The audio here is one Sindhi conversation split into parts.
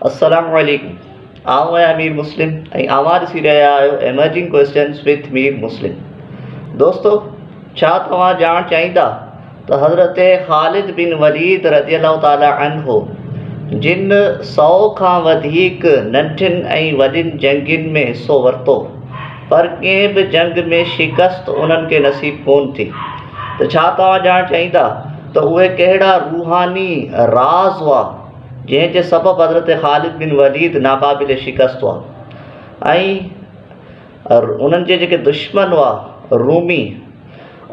السلام عليڪم آئون آهيان مير مسلم ۽ اوهان ڏسي رهيا آهيو ايمرجنگ ڪويسچنز وٿ مير مسلم. دوستو ڇا توهان ڄاڻ چاهيندا ته حضرت خالد بن وليد رضي الله تعالٰي عنه جن سئو کان وڌيڪ ننڍين ۽ وڏين جنگين ۾ حصو ورتو پر ڪنهن به جنگ ۾ شڪست انهن کي نصيب ڪونه ٿي ته ڇا توهان ڄاڻ چاهيندا ته اهي ڪهڙا روحاني راز هئا جنهن جي سبب حضرت خالد بن وليد ناقابل شڪست هئا ۽ انهن جي جيڪي دشمن هئا رومي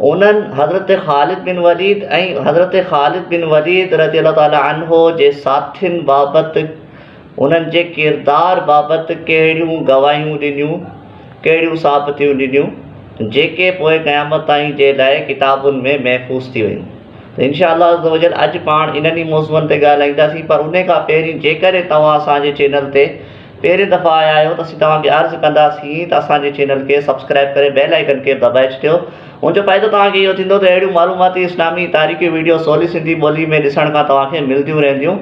انهن حضرت خالد بن وليد ۽ حضرت خالد بن وليد رضي الله تعالٰي عنه جي ساٿين بابت انهن جي ڪردار بابت ڪهڙيون گواهيون ڏنيون ڪهڙيون ثابتيون ڏنيون جيڪي پوء قيامت تائين جي لاء ڪتابن ۾ محفوظ ٿي ويون. ته انشاء الله عزوجل اڄ پاڻ انهن ئي موضوعن تي ڳالهائينداسين پر انهي کان پهرين جيڪڏهن توهان اسان جي چينل تي پهرين دفعا آيا آهيو ته اسين توهان کي عرض ڪنداسين ته اسان جي چينل کي سبسڪرائب ڪري بيل آئيڪن کي به دٻائي ڇڏيو ان جو فائدو توهان کي اهو ٿيندو ته اهڙيون معلوماتي اسلامي تاريخي ويڊيو سولي سنڌي ٻولي ۾ ڏسڻ کان توهان کي ملديون رهنديون.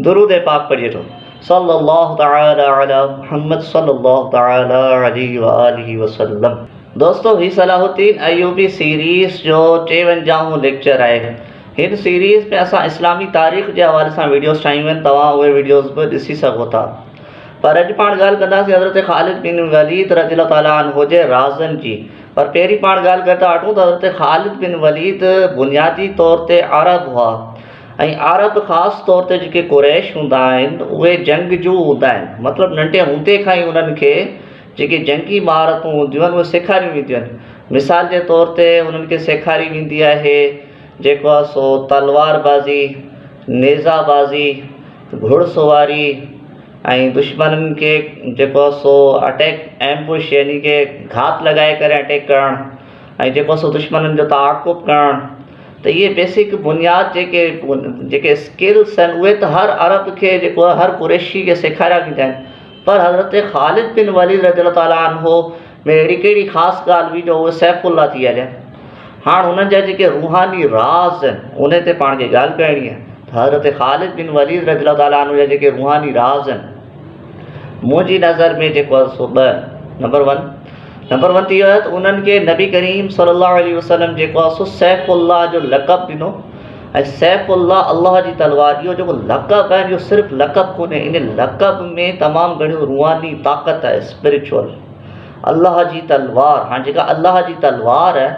درود پاڪ پڙهي وٺو صلي الله تعالي علي محمد صلي الله تعالي عليه واله وسلم. دوستو هي صلاح الدين ايوبي سيريز جو ٽيونجاهون ليڪچر آهي. هن سيريز ۾ اسان اسلامي تاريخ جي حوالي سان ويڊيوز ٺاهيون آهن توهان اهي ويڊيوز به ڏسي سگهو ٿا. پر اڄ پاڻ ڳالهه ڪنداسين حضرت خالد بن وليد رضي الله تعالٰي عنه جي رازن جي. پر پهرين پاڻ ڳالهه ڪري ٿا وٺون ته حضرت خالد بن وليد بنيادي طور تي عرب هئا. ۽ عرب خاص طور تي جيڪي قريش هوندا آهن اهي جنگجو هوندا آهن مطلب ننڍي هوندي کان ئي انهن کي جيڪي جنگي مهارتون هونديون آهن اهي سيکاريون وينديون آهن مثال جي طور تي انهن کي سيکاري ويندي آهي جيڪو آهي سو تلوار بازي نيزا بازي گهڙ سواري ۽ دشمنن کي جيڪو آهي سو اٽيڪ ايمبوش يعني ڪي گهات لڳائي ڪري اٽيڪ ڪرڻ ۽ جيڪو آهي سو دشمنن جو تعاقب ڪرڻ ته اهي بيسڪ بنياد جيڪي جيڪي اسڪلس آهن اهي ته هر عرب کي جيڪو آهي هر قريشي کي سيکاريا ويندا آهن پر حضرت خالد بن وليد رضي الله تعالٰي عنه ۾ اهڙي ڪهڙي خاص ڳالهه هئي جو اهي سيف الله ٿي هليا هاڻ انهن جا جيڪي روحاني راز آهن ان تي پاڻ کي ڳالهه ڪرڻي آهي ته حضرت خالد بن وليد رضي الله تعالٰي عنه جا جيڪي روحاني راز آهن منهنجي نظر ۾ جيڪو آهي سو ٻه نمبر ون نمبر ون ته اهو آهي ته انهن کي نبي ڪريم صلي الله عليه وسلم جيڪو آهي سو سيف الله جو لقب ڏنو ۽ سيف الله الله جي تلوار اهو جيڪو لقب آهي اهو صرف لقب ڪونهي ان لقب ۾ تمام گهڻيون روحاني طاقت آهي اسپرچوئل الله جي تلوار هاڻي جيڪا الله جي تلوار آهي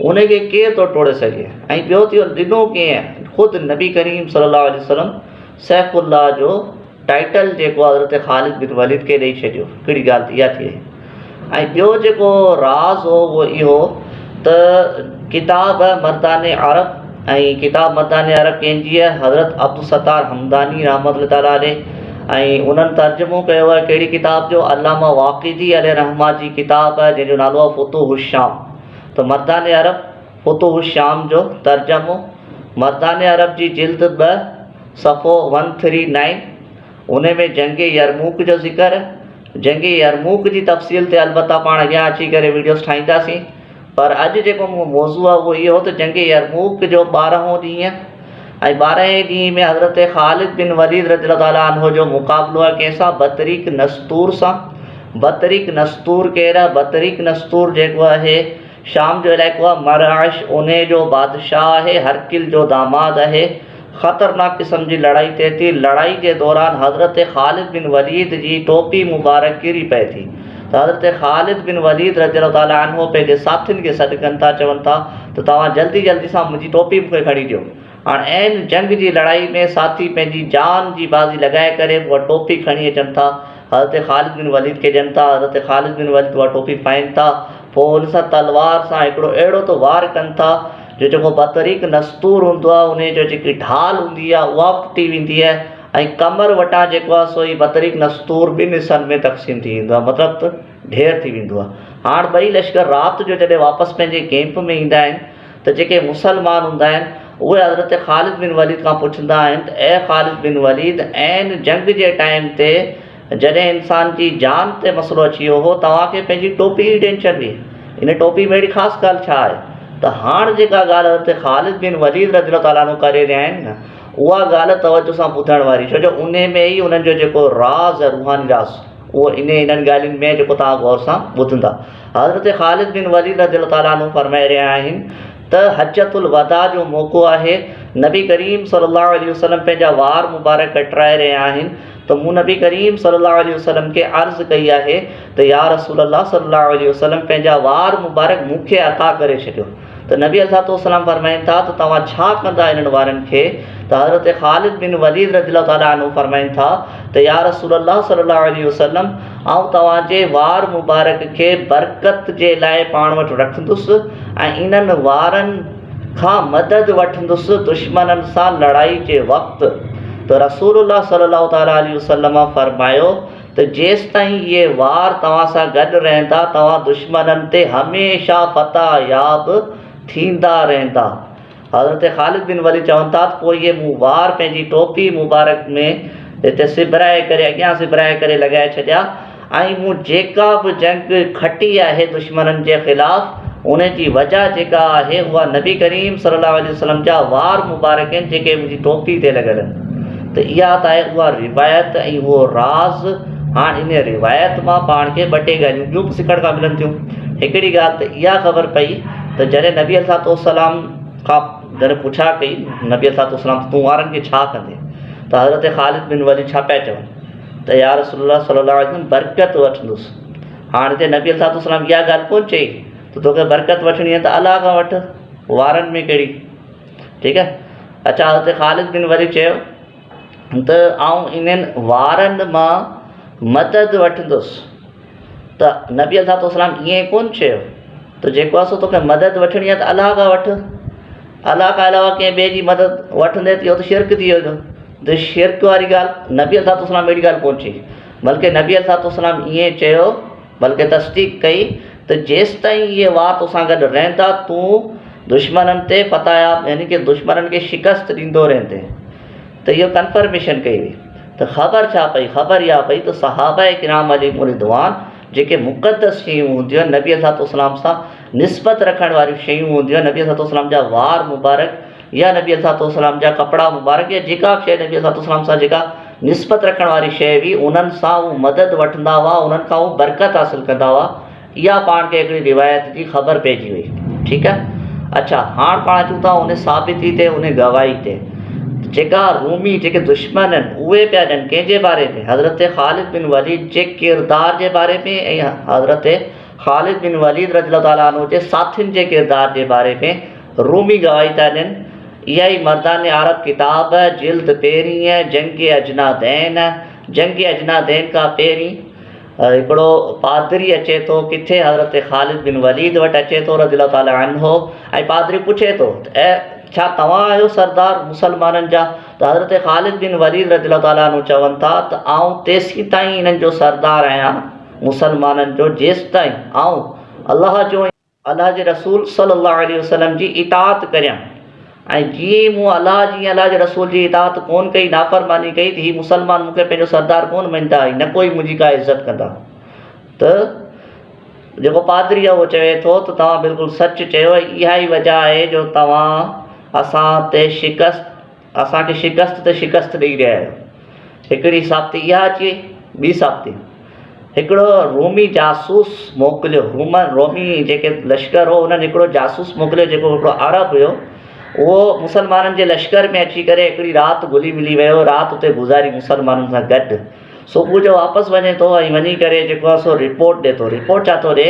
ان کي ڪير ٿو ٽوڙي سگهي ۽ ٻيو ته اهو ڏنو ڪيئن خود نبي ڪريم صلي الله عليه وسلم سيف الله جو ٽائيٽل جيڪو حضرت خالد بن وليد کي ڏئي ڇڏيو. هڪڙي ڳالهه ته اها ٿي وئي ۽ ٻيو جيڪو راز هو اهو اهو ته ڪتاب مردان عرب ۽ ڪتاب مردان عرب ڪنهن جي آهي حضرت عبدالستار همداني رحمة الله تعالٰي عليه ۽ انهن ترجمو ڪيو آهي ڪهڙي ڪتاب جو علامه واقدي عليه رحمه جي ڪتاب آهي جنهن جو نالو آهي فتوح الشام ته مردان عرب فتوح الشام جو ترجمو مردان عرب جي جلد ٻه صفحو ون ٿري نائن، ان ۾ جنگ يرموڪ جو ذڪر، جنگ يرموڪ جي تفصيل تي البته پاڻ اڳيان اچي ڪري ويڊيوز ٺاهينداسين پر اڄ جيڪو موضوع آهي اهو اهو ته جنگ يرموڪ جو ٻارهون ڏينهن ۽ ٻارهين ڏينهن ۾ حضرت خالد بن وليد رضي الله تعالٰي عنه جو مقابلو آهي ڪنهن سان بطريق نسطور سان بطريق نسطور ڪير آهي بطريق نسطور جيڪو آهي شام جو علائقو آهي مرعش انهي جو بادشاهه آهي هرقل جو داماد آهي خطرناڪ قسم جي لڙائي ٿئي ٿي لڙائي جي دوران حضرت خالد بن وليد جي ٽوپي مبارڪ ڪري پئي ٿي ته حضرت خالد بن وليد رضي الله تعالٰي عنه پنهنجي ساٿين کي سڏ ڪن ٿا چون ٿا ته توهان جلدي جلدي سان منهنجي ٽوپي مون کي کڻي ڏيو هاڻ عين جنگ جي لڙائي ۾ ساٿي پنهنجي جان جي بازي لڳائي ڪري اها ٽوپي کڻي اچن ٿا، حضرت خالد بن وليد کي ڏين ٿا، حضرت خالد بن وليد اها ٽوپي پائين ٿا، پوء ان سان تلوار سان هڪڙو اهڙو ته وار ڪن ٿا جو جيڪو بطريق نسطور هوندو آهي انهي جو جيڪي ڍال هوندي آهي اها به ٽٽي ويندي آهي ۽ ڪمر وٽان جيڪو آهي سو هي بطريق نسطور ٻن حصن ۾ تقسيم ٿي ويندو آهي مطلب ته ڍير ٿي ويندو آهي. هاڻ ٻئي لشڪر رات جو جڏهن واپس پنهنجي ڪئمپ ۾ ايندا آهن ته جيڪي مسلمان هوندا آهن اهي حضرت خالد بن وليد کان پڇندا آهن ته اي خالد بن وليد عين جنگ جي ٽائيم تي جڏهن انسان جي جان تي مسئلو اچي ويو هو توهان کي پنهنجي ٽوپي جي ٽينشن هئي ان ٽوپي ۾ اهڙي خاص ڳالهه ڇا آهي ته هاڻ جيڪا ڳالهه حضرت خالد بن وليد رضي الله تعالٰي عنه ڪري رهيا آهن نه. اها ڳالهه توجه سان ٻڌڻ واري ڇو جو انهي ۾ ئي انهن جو جيڪو راز آهي روحاني راز اهو انهي انهن ڳالهين ۾ جيڪو توهان غور سان ٻڌندا. حضرت خالد بن وليد رضي الله تعالٰي عنه فرمائي رهيا آهن ته حجة الوداع جو موقعو آهي نبي ڪريم صلي الله عليه وسلم پنهنجا وار مبارڪ ڪٽرائي رهيا آهن ته مون نبي ڪريم صلي الله عليه وسلم کي عرض ڪئي آهي ته يا رسول الله صلي الله عليه وسلم پنهنجا وار مبارڪ مون کي عطا ڪري ڇڏيو ته نبي عليه الصلوة والسلام فرمائن ٿا ته توهان ڇا ڪندا انهن وارن کي ته حضرت خالد بن وليد رضي الله تعالٰي عنه فرمائن ٿا ته يا رسول الله صلي الله عليه وسلم آئون توهان جي وار مبارڪ کي برڪت جي لاء پاڻ وٽ رکندس ۽ انهن وارن کان مدد وٺندس دشمنن سان لڙائي جي وقت ته رسول الله صلي الله تعالٰي عليه وسلم فرمايو ته جيستائين اهي وار توهان سان گڏ رهندا توهان دشمنن تي هميشه فتح ياب ٿيندا رهندا. حضرت خالد بن وليد چون ٿا ته پوء اهي مون وار پنهنجي ٽوپي مبارڪ ۾ هتي سبرائي ڪري اڳيان سبرائي ڪري لڳائي ڇڏيا ۽ مون جيڪا به جنگ کٽي آهي دشمنن جي خلاف ان جي وجه جيڪا آهي اها نبي ڪريم صلي الله عليه وسلم جا وار مبارڪ آهن جيڪي منهنجي ٽوپي تي لڳل آهن ته اها ته آهي اها روايت ۽ اهو راز هاڻ ان روايت مان پاڻ کي ٻه ٽي ڳالهيون ٻيون به سکڻ کان ملن ٿيون هڪڙي ڳالهه ته اها خبر پئي ته جڏهن نبي عليه الصلوة والسلام کان جڏهن پڇا ڪئي نبي عليه الصلوة والسلام تون وارن کي ڇا ڪندين ته حضرت خالد بن وليد ڇا پيا چون ته يا رسول الله صلي الله عليه وسلم برڪت وٺندس هاڻ هتي نبي عليه الصلوة والسلام اها ڳالهه ڪونه چئي ته توکي برڪت وٺڻي آهي ته الله کان وٺ وارن ۾ ڪهڙي ٺيڪ آهي اچھا حضرت خالد بن وليد چيو ته آئون انهن وارن مان مدد وٺندس ته نبي عليه الصلوة والسلام ائين ڪونه چيو ته جيڪو آهي سو توکي مدد وٺڻي آهي ته الله کان وٺ الله کان علاوه ڪنهن ٻئي جي مدد وٺندي ته اهو ته شرڪ ٿي ويندو ته شرڪ واري ڳالهه نبي عليه الصلوة والسلام اهڙي ڳالهه ڪونه چئي بلڪه نبي عليه الصلوة والسلام ائين چيو بلڪه تصديق ڪئي ته جيستائين اهي وار توسان گڏ رهندا تون دشمنن تي فتح ياب يعني ڪه دشمنن کي شڪست ڏيندو رهندين ته اهو ڪنفرميشن ڪئي وئي ته خبر ڇا پئي خبر اها پئي ته صحابه ڪرام عليهم الرضوان جيڪي مقدس شيون هونديون آهن نبي عليه الصلوة والسلام سان نسبت رکڻ واريون شيون هونديون آهن نبي عليه الصلوة والسلام جا وار مبارڪ يا نبي عليه الصلوة والسلام جا ڪپڙا مبارڪ يا جيڪا به شيء نبي عليه الصلوة والسلام سان جيڪا نسبت رکڻ واري شيء هئي انهن سان هو مدد وٺندا هئا انهن کان هو برڪت حاصل ڪندا هئا اها پاڻ کي هڪڙي روايت جي خبر پئجي وئي ٺيڪ آهي اڇا هاڻ پاڻ اچون ٿا ان ثابتي تي ان گواهي تي جيڪا رومي جيڪي دشمن آهن اهي پيا ڏين ڪنهن جي باري ۾ حضرت خالد بن وليد جي ڪردار جي باري ۾ ۽ حضرت خالد بن وليد رضي الله تعالٰي عنه جي ساٿين جي ڪردار جي باري ۾ رومي گواهي ٿا ڏين. اها ئي مردان عرب ڪتاب، جلد پهرين، جنگ اجنادين، جنگ اجنادين کان پهرين هڪڙو پادري اچي ٿو ڪٿي حضرت خالد بن وليد وٽ اچي ٿو رضي الله تعالٰي عنه ۽ پادري پڇي ٿو ته اي ڇا توهان آهيو سردار مسلمانن جا ته حضرت خالد بن وليد رضي الله تعالٰي عنه چون ٿا ته آئون تيسيتائين انهن جو سردار آهيان مسلمانن جو جيستائين آئون الله جو ۽ الله جي رسول صلي الله عليه وسلم جي اطاعت ڪريان ۽ جيئن ئي مون الله جي ۽ الله جي رسول جي اطاعت ڪونه ڪئي، نافرماني ڪئي ته هي مسلمان مون کي پنهنجو سردار ڪونه مڃندا ۽ نه ڪوئي منهنجي ڪا عزت ڪندا ته جيڪو پادري آهي اهو چوي ٿو ته توهان بلڪل سچ چيو ۽ اها ئي وجه آهي جو توهان اسان تي شڪست اسان کي شڪست تي شڪست ڏئي رهيا آهيو. هڪڙي ثابتي اها اچي وئي، ٻي ثابتي هڪڙو رومي جاسوس موڪليو، رومن رومي جيڪي لشڪر هو انهن هڪڙو جاسوس موڪليو جيڪو هڪڙو عرب هيو اهو مسلمانن جي لشڪر ۾ اچي ڪري هڪڙي رات گهلي ملي ويو، رات اتي گذاري مسلمانن سان گڏ. صبح جو واپس وڃي ٿو ۽ وڃي ڪري جيڪو آهي سو رپورٽ ڏي ٿو. رپورٽ ڇا ٿو ڏي؟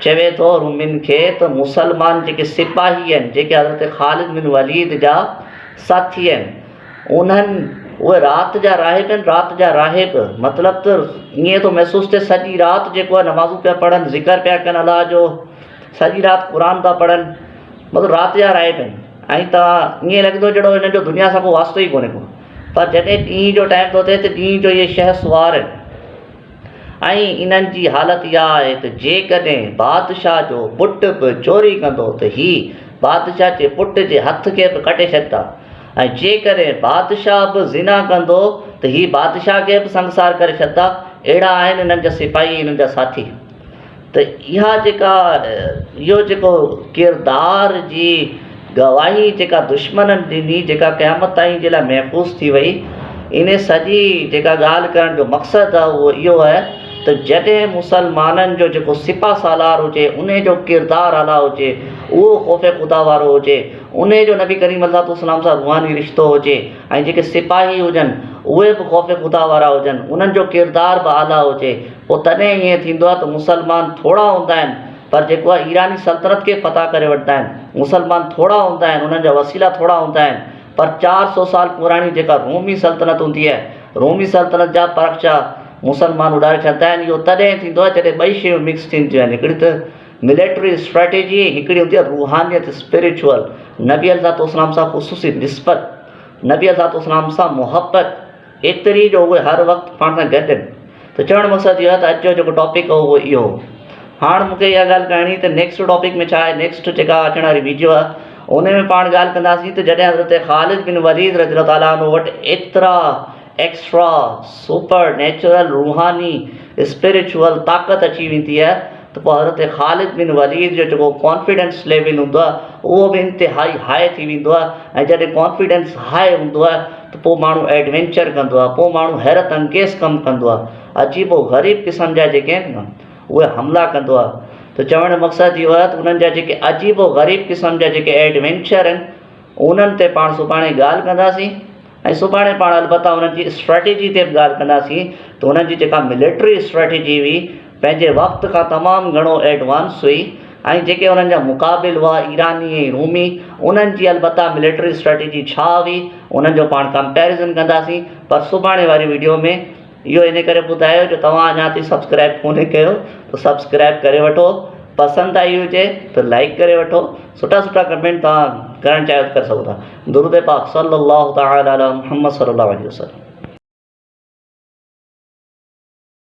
چوي ٿو رومين کي ته مسلمان جيڪي سپاهي آهن، جيڪي حضرت خالد بن وليد جا ساٿي آهن، انهن اهي رات جا راهب آهن، رات جا راهب مطلب ته ائين ٿو محسوس ٿئي سڄي رات جيڪو آهي نمازون پيا پڙهن، ذڪر پيا ڪن الله جو، سڄي رات قرآن ٿا پڙهن، مطلب رات جا راهب آهن ۽ توهان ائين لڳندو جهڙو هنن جو دنيا سان ڪو واسطو ئي ڪونهي ڪو. پر جڏهن ڏينهن جو ٽائيم ٿو ٿئي ته ڏينهن جو اهي شهسوار آهن ۽ انهن جي حالت اها آهي ته جيڪڏهن بادشاهه جو پٽ به چوري ڪندو ته هي بادشاهه جي پٽ جي هٿ کي به ڪٽي ڇڏيندا ۽ جيڪڏهن بادشاهه به زنا ڪندو ته هي بادشاهه کي به سنگسار ڪري ڇڏيندا. اهڙا آهن انهن جا سپاهي انهن جا ساٿي. ته اها جيڪا اهو جيڪو ڪردار جي گواهي جيڪا دشمنن ڏني جيڪا قيامت تائين جي لاء محفوظ ٿي وئي ان سڄي جيڪا ڳالهه ڪرڻ جو مقصد آهي اهو اهو آهي ته جڏهن مسلمانن جو جيڪو سپه سالار هجي ان جو ڪردار اعليٰ هجي اهو خوف خدا وارو هجي ان جو نبي ڪريم عليه الصلوة والسلام سان روحاني رشتو هجي ۽ جيڪي سپاهي هجن اهي به خوف خدا وارا هجن انهن جو ڪردار به اعليٰ هجي پوء تڏهن ائين ٿيندو آهي ته مسلمان ٿورا هوندا آهن پر جيڪو آهي ايراني سلطنت کي فتح ڪري وٺندا آهن مسلمان ٿورا هوندا آهن انهن جا وسيلا ٿورا هوندا آهن پر 400 سال پراڻي جيڪا رومي سلطنت هوندي آهي رومي سلطنت جا پرخچا مسلمان اڏاري ڇڏندا آهن اهو تڏهن ٿيندو آهي جڏهن ٻئي شيون مڪس ٿينديون آهن هڪڙي ته ملٽري اسٽريٽجي ۽ هڪڙي هوندي آهي روحانيت اسپرچوئل نبي عليه الصلوة والسلام سان خصوصي نسبت نبي عليه الصلوة والسلام سان محبت ايتري جو اهي هر وقت پاڻ سان گڏ آهن ته چوڻ جو مقصد اهو آهي ته اڄ جو جيڪو ٽاپڪ هو اهو اهو هو هاڻ مون کي اها ڳالهه ڪرڻي ته نيڪسٽ ٽاپڪ ۾ ڇا آهي نيڪسٽ جيڪا اچڻ واري ويڊيو آهي ان ۾ پاڻ ڳالهه ڪنداسين ته جڏهن حضرت خالد بن وليد رضي الله تعالٰي عنه وٽ ايترا ايڪسٽرا سپر نيچرل روحاني اسپرچوئل طاقت اچي ويندي آهي ته پوء حضرت خالد بن وليد جو جيڪو ڪانفيڊنس ليول هوندو آهي اهو به انتهائي هاء ٿي ويندو آهي ۽ جڏهن ڪانفيڊنس هاء هوندو آهي ته پوء ماڻهو ايڊوينچر ڪندو آهي پوء ماڻهو حيرت انگيز ڪم ڪندو آهي عجيب و غريب قسم جا جيڪي آهن نه اهي حملا ڪندو آهي ته چوڻ جو مقصد اهو آهي ته انهن جا جيڪي عجيب و غريب قسم جا جيڪي ايڊوينچر آهن انهن تي پاڻ سڀاڻي ڳالهه ڪنداسين ۽ سڀاڻي پاڻ البته انهن جي اسٽريٽجي تي به ڳالهه ڪنداسين ته انهن جي جيڪا ملٽري اسٽريٽجي هئي پنهنجي وقت کان تمام گهڻو ايڊوانس هئي ۽ جيڪي انهن جا مقابل هئا ايراني ۽ رومي انهن جي البته ملٽري اسٽريٽجي ڇا هئي انهن جو پاڻ ڪمپيرزن ڪنداسين پر سڀاڻي واري ويڊيو ۾ اهو ان ڪري ٻڌايو جو توهان اڃا تائين سبسڪرائب ڪونهي ڪيو ته سبسڪرائب ڪري وٺو پسند آئي هجي ته لائڪ ڪري وٺو سٺا سٺا ڪمينٽ توهان ڪرڻ چاهيو ته ڪري سگهو ٿا درود پاڪ صلي الله تعالي علي محمد صلي الله عليه وسلم.